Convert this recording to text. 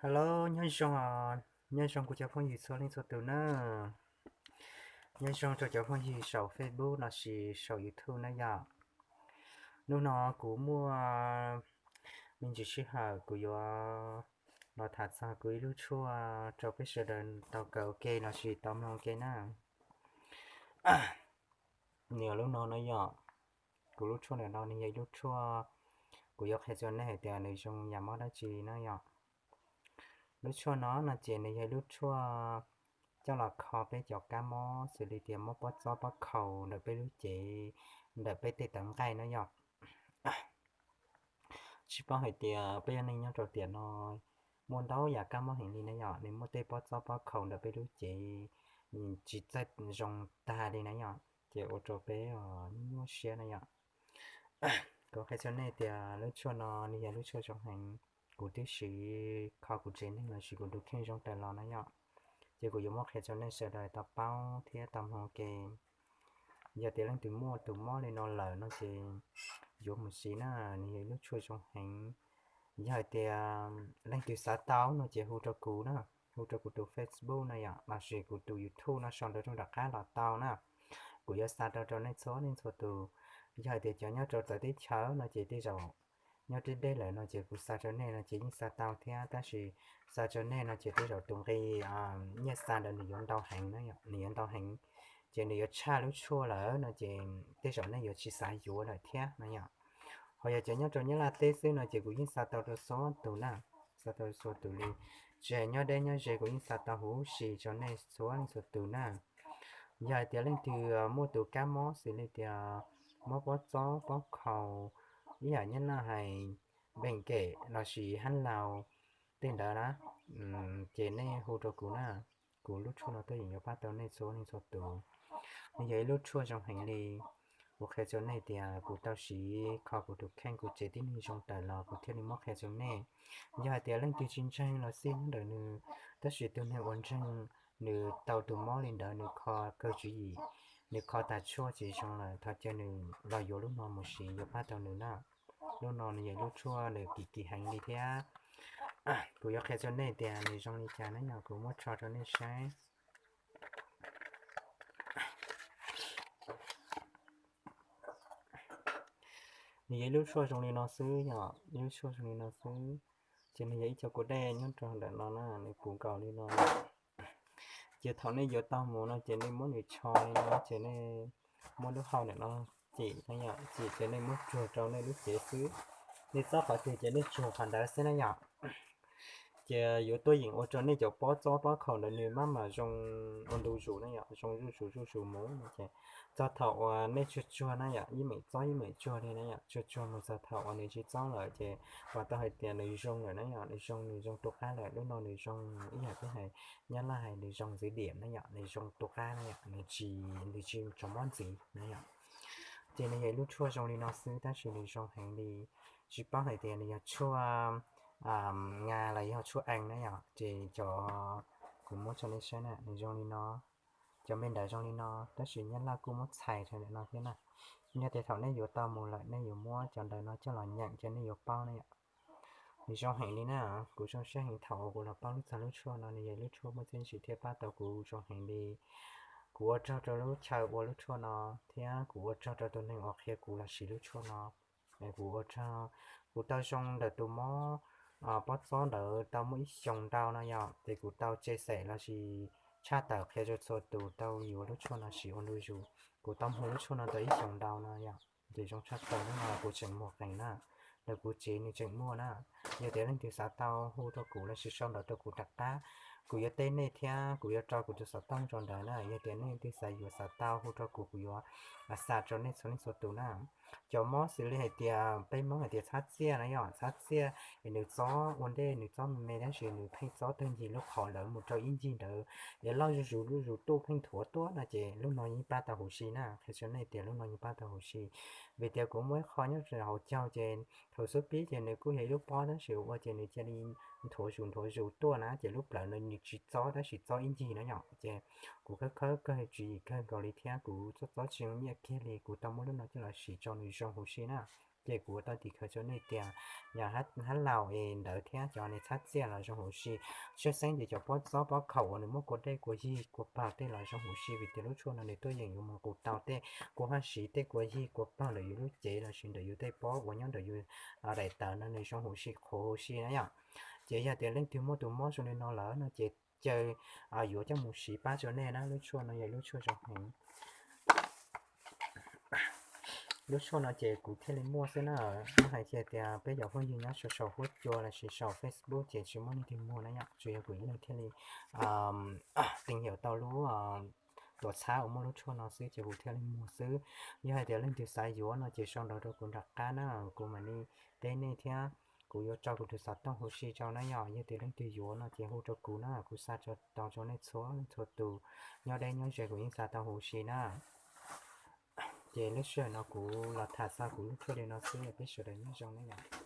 Hello, nyob zoo, nyob zoo kuv cov phooj ywg txhua leej txhua tus na. Nyob zoo rau cov phooj ywg saum Facebook los sis saum YouTube na yom. Hnub no kuv muaj me ntsis sij hawm kuv yuav los tham txog kuv ib lub tshuaj rau peb sawv daws tau kawm ua ke los sis tau mloog ua ke na. Nws yog lub no na yom, kuv lub tshuaj ntawm no nws yog ib lub tshuaj, kuv yuav qhia rau nej hais tias nws zoo yam mob dab tsi na yom. Lub tshuaj no no ces nws yog ib lub tshuaj coj los kho peb cov kab mob xws li tias mob pob txob pob khaus ntawm peb lub cev, ntawm peb tej tawv nqaij na yom. Tsis paub hais tias peb yog neeg nyob rau tiam no muaj ntau yam kab mob heev li na yom, nws muaj tej pob txob pob khaus ntawm peb lub cev tsis txawj zoo tag li na yom, ces ua rau peb nyuaj siab na yom. Kuv qhia rau nej tias lub tshuaj no nws yog lub tshuaj zoo heev, kuv twb siv kho kuv tsev neeg los sis kuv tus kheej zoo tas los na yom. Ces kuv yuav muab qhia rau nej sawv daws tau paub thiab tau mloog ua ke. Yog tias leej twg muaj tus mob li no lawm no ces yuav mus siv na, nws yog ib lub tshuaj zoo heev. Yog hais tias leej twg xav tau no ces hu rau kuv na, hu rau kuv tus Facebook no yom, los sis kuv tus YouTube no sau ntawv rau nram qab los tau na. Kuv yuav xa rau rau nej txhua leej txhua tus. Yog hais tias cov nyob rau txawv teb chaws no ces tej zaum nyob deb deb lawm no ces kuv xa rau nej no ces yeej xa tau thiab, tab sis xa rau nej no ces tej zaum tus nqi nyiaj xa ntawd nws yuav ntau heev na, nws yuav ntau heev, ces nws yuav tshaj lub tshuaj lawm no ces tej zaum nej yuav tsis xav yuav lawm thiab na yom. Ho yog cov nyob rau Nyab Laj teb xwb no ces kuv yeej xa tau rau txhua tus na, xa tau rau txhua tus li. Tsis hais nyob deb nyob ze kuv yeej xa tau huv si rau nej txhua leej txhua tus na. Yog hais tias leej twg muaj tus kab mob xws li tias mob pob txob pob khaus, ib yam Nyab Laj hais npeem kem los sis hab laus tej ntawd na, ces nej hu rau kuv na. Kuv lub tshuaj no tuaj yeem yuav pab tau nej txhua leej txhua tus. Nws yog ib lub tshuaj zoo heev li. Kuv qhia rau nej tias kuv tau siv kho kuv tus kheej kuv tsev tib neeg zoo tawm los kuv thiaj li muab qhia rau nej. Yog hais tias leej twg tsis ntseeg los xij nyob ntawm nws, tab sis tus neeg uas ntseeg nws tau tus mob li ntawd nws kho kawg tswv yim, nws kho tas tshuaj tsis zoo lawm thov caw nws los yuav lub no mus siv yuav pab tau nws na. Lub no nws yog lub tshuaj nws kim kim heev li thiab. Kuv yuav qhia rau nej tias nws zoo li cas na yom, kuv muab tso rau nej saib. Nws yog ib lub tshuaj zoo li no xwb yom, ib lub tshuaj zoo li no xwb. Ces nws yog ib co kuv dej nyob rau ntawm no na, nws puv nkaus li no. Ces thaum nej yuav tau mus no ces nej muab nws tsho li no ces nej muab lub hau ntawm no cim na yom, cim ces nej muab tsuag rau nej lub cev xwb. Nej txob qhov twg ces nej tsuag qhov ntawd xwb na yom. Ces yuav tuaj yeem ua rau nej cov pob txob pob khaus ntawd nws maj mam zoo ua ntu zus na yom, zoo zuj zus zuj zus mus no ces txog thaum uas nej tsuag tsuag na yom, ib meem txob ib meem tsuag li na yom, tsuag tsuag mus txog thaum uas nws tsis txob lawm ces pom tau hais tias nws zoo lawm na yom, nws zoo nws zoo tu qab lawm. Lub no nws zoo ib yam peb hais Nyab Laj hais nws zoo ntxiv diam na yom, nws zoo tu qab na yom, nws tsis, nws tsis tso mob ntxiv na yom. Ces nws yog ib lub tshuaj zoo li no xwb tab sis nws zoo heev li. Tsis paub hais tias nws yog tshuaj nga los yog tshuaj ees na yom, ces cov, kuv muab rau nej saib na, nws zoo li no. Cov me ntawd zoo li no tab sis Nyab Laj kuj muab txhais rau ntawm no thiab na. Yog tias thaum nej yuav tau mus lawm nej yuav muab cov ntawd no coj los nyeem ces nej yuav paub na yom. Nws zoo heev li na, kuv zoo siab heev thaum uas kuv los paub lub txog lub tshuaj no, nws yog lub tshuaj muaj txiaj ntsig thiab pab tau kuv zoo heev li. Kuv ua tsaug rau lub chaw ua lub tshuaj no thiab kuv ua tsaug rau tus neeg uas qhia kuv los siv lub tshuaj no. Kuv ua tsaug, kuv tau zoo ntawm tus mob pob txob ntawd tau muaj ib xyoos ntau no yom, ces kuv tau tse xem los sis tshaj tawm qhia rau txhua tus tau yuav lub tshuaj no siv ua ntu zus. Kuv tau muag lub tshuaj no tau ib xyoos ntau no yom, ces zoo tshaj tawm lub no kuv tseem muag qees na, ntawm kuv tsev nws tseem muaj na. Yog tias leej twg xav tau hu rau kuv los sis sau ntawv rau kuv rov qab, kuv yuav teb nej thiab kuv yuav tso kuv tus xov tooj rau ntawd na. Yog tias nej twg xav yuav xav tau hu rau kuv, kuv yuav xa rau nej txhua leej txhua tus na. Cov mob xws li hais tias peb Hmoob hais tias txhab txiaj na yom, txhab txiaj es nws txob ua ntej nws txob me me tab sis nws pheej txob tag ncig lub qhov ntawd mus rau ib ncig ntawd es loj zuj zus zuj zus tuaj pheej thuav tuaj no ces lub no yeej pab tau huv si na. Qhia rau nej tias lub no yeej pab tau huv si. Vim tias kuv muaj ib qho nyob rau hauv caug ces thaum xub pib ces nws kuj yog ib lub pob tab sis ua ces nws cia li nthuav zus nthuav zus tuaj na ces lub plawv no nws tsis txob tab sis txob ib ncig na yom. Ces kuv khawb khawb kawg tswv yim kawg nkaus li thiab kuv txob txob tsis zoo nyiaj kiag li, kuv tau muab lub no coj los siv rau nws zoo huv si na. Ces kuv ua tau tim khawv rau nej tias yog hab laus es ntawd thiab cov nws txhab txiaj los zoo huv si. Tshwj xeeb ces cov pob txob pob khaum uas nws muab kua dej kua yig kua pawg tej los zoo huv si, vim tias lub tshuaj no nws tuaj yeem yuav mus qus tau tej kua haj siv tej kua yig kua pawg ntawm yus lub cev los sis ntawm yus tej pob uas nyob ntawm yus daim tawv no nws zoo huv si qhuav huv si na yom. Ces yog tias leej twg muaj tus mob zoo li no lawm no ces caw yuav coj mus siv pab rau nej na. Lub tshuaj no yog lub tshuaj zoo heev. Lub tshuaj no ces kuv thiaj li muaj xwb na. Muab hais kiag tias peb cov phooj ywg nyob saum saum huab cua los sis saum Facebook ces tsis muaj leej twg muag na yom, tsuas yog kuv ib leeg thiaj li teej yam tau lub tuam txhab uas muaj lub tshuaj no xwb ces kuv thiaj li muag xwb. Yog hais tias leej twg xav yuav no ces sau ntawv rau kuv nram qab na, kuv mam li teb nej thiab kuv yuav tso kuv tus xov tooj huv si rau na yom. Yog tias leej twg yuav no ces hu rau kuv na, kuv xa tau rau nej txhua leej txhua tus. Nyob deb nyob ze kuv yeej xa tau huv si na. Ces lub sij hawm no kuv los tham xaus kuv lub tshuaj li no xwb, peb sawv daws nyob zoo na yom.